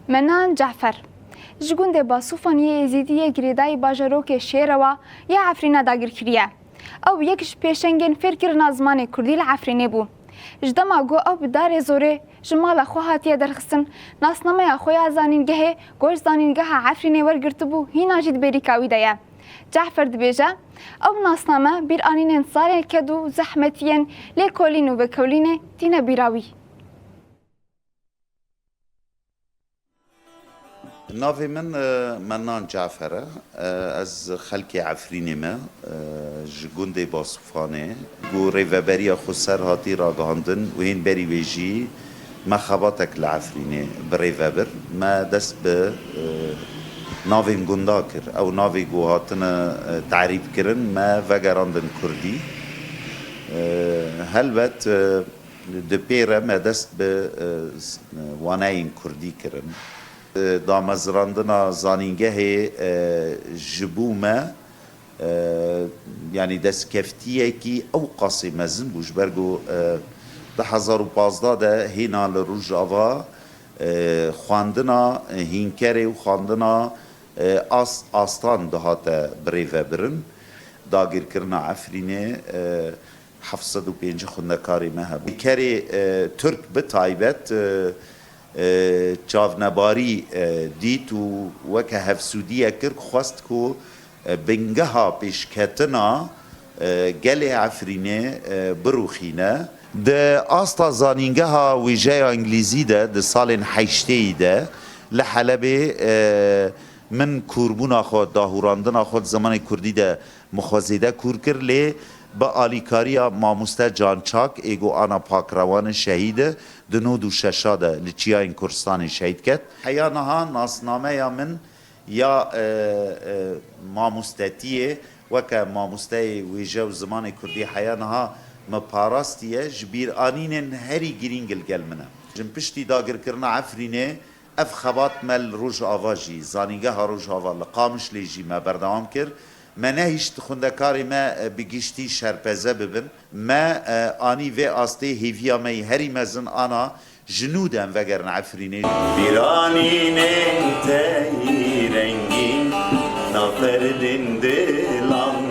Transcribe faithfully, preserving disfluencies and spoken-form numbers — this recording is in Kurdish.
Menan Cafer, ji gundê Basûfan yê Êzîdî yê girêdayî bajarokê Şêrewa yê Efrîna dagir kiriye. Ew yek ji pêşengên fêrkirina zimanê kurdî li Efrînê bû. Ji dema ku ew bi darê zorê ji mala xwe hatiye derxistin, nasnameya xwe ya zanîngehê ku ji Zanîngeha Efrînê wergirtibû, hîna jî di bêrîka wî de ye. Cafer dibêje, ew nasname bîranînên salên ked û zehmetiyên lêkolîn û vêkolînê tîne bîra wî. Navê min, e, Mennan Cafer e. E, ez xelkê Efrînê me, e, ji gundê Basûfanê. Ku rêveberiya xweser hatî ragihandin û hên berî wê jî me xebatek li Efrînê bi rê ve bir. Me dest bi, e, navên gunda kir. Ew navê ku hatine, e, terîb kirin, me vegerandin kurdî. E, helbet, e, Di pê re me dest bi, e, s-, waneyên kurdî kirin. E, damezrandina zanîngehê, e, ji bo me, e, yanî destkeftiyekî ew qasê mezin bû, ji ber ku, e, du hezar û pazdeh de hêna li Rojava, e, xwendina hînkerê û xwendina, e, ast, astan dihate birêvebirin. Dagirkirina Efrînê, e, heft sed û pêncî xwendekarê me hebû. Kerê, e, Tirk bi taybet, e, e, çavnebarî, e, dît û weke hevsûdiyek kir, xwest ku, e, bingeha pêşketina, e, gelê Efrînê, e, birûxîne. Di asta zanîngeha wêjeya îngilîzî de, di salên heştêyî de li Helebê, e, min kûrbûna xwe, dahûrandina xwe di zimanê kurdî de Min xwe zêde kûr kir, lê bi alîkariya mamoste Can Çak, ê ku ana pakrewan e, şehîd e, di nod û şeşa de li çiyayên Kurdistanê şehîd ket. Heya niha nasnameya min ya, e, e, mamostetiyê weke mamosteyê wêje û zimanê kurdî heya niha me parastiye, ji bîranînên herî girîng li gel min e. Ji piştî dagirkirina Efrînê, Ev xebat me li Rojava jî, Zanîngeha Rojava li Qamişlê jî me berdewam kir. Me nehişt xwendekarê me, e, bi giştî şerpeze bibin. Me, e, anî vê astê, hêviya me yî herî mezin ana ji nû dem vegerin Efrînê. Bîranînên te yî rengîn, naferdin dilam